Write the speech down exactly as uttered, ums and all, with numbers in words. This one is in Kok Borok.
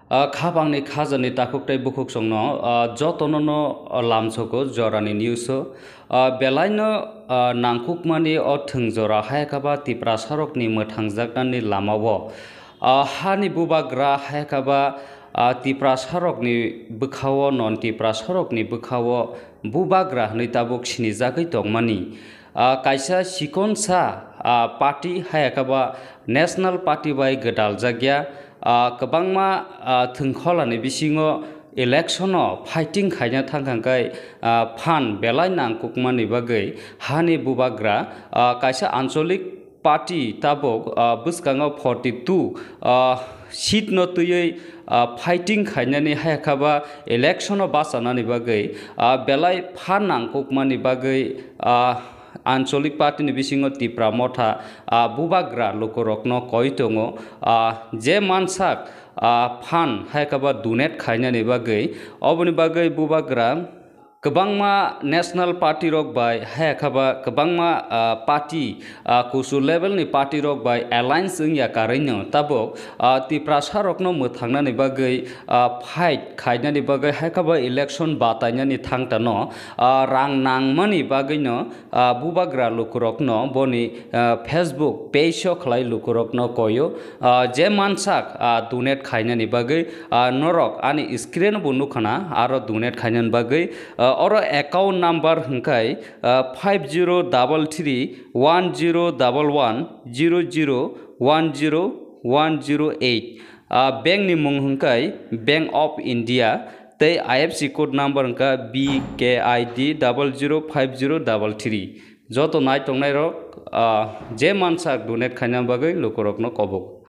Ah, khapangni khajani takhuk tei bukhuk songno, ah, jotono no, ah, lamsogo jorani news o. Ah, belaino, ah, nangkukmani o thwngjora hai khe ba Tiprasarokni mwthangjaknani lamao. Ah, hani bubagra hai khe ba, ah, Tiprasarokni bwkhao, non Tiprasarokni bwkhao bubagra hwnwi tabuk sinijagwi tongmani. Ah, kaisa chikonsa, ah, party hai khe ba National Party bai gwdaljakya, ah, kwbangma, ah, thwngkholani bisingo election o fighting khaina thangkha khe, ah, phan belai nangkukmani bagwi hani bubagra, ah, kaisa ancholik party tabuk, ah, bwskango forty two, ah, seat no twiwi, ah, fighting khainani hai khe ba election o bachanani bagwi, ah, belai phan nangkukmani bagwi, ah, ancholik party ni bisingo Tipra Motha, ah, bubagra lukurokno koi tongo, ah, je mansak, ah, phan hai khe ba donate khainani bagwi, oboni bagwi bubagra kwbangma national party rok bai hai khe ba kwbangma, ah, party, ah, kusu level ni party rok bai alliance wngya karwi no tabuk, ah, Tiprasa rokno mwthangnani bagwi, ah, fight khainani bagwi hai khe ba election batainani thangtano, ah, rang nangmani bagwi no, ah, bubagra lukurokno boni, ah, Facebook page o khlai lukurokno koyo, ah, je mansak, ah, donate khainani bagwi, ah, norok ani screen bo nukhana aro donate khainani bagwi, ah, oro account number hwnkhe, ah, five zero double three one zero double one zero zero one zero one zero eight. Ah, bank ni mung hwnkhe Bank of India tei I F S C code number hwnkhe B K I D double zero five zero double three. Joto nai tongnai rok, ah, je mansak donate khaina bagwi lukurokno kobok.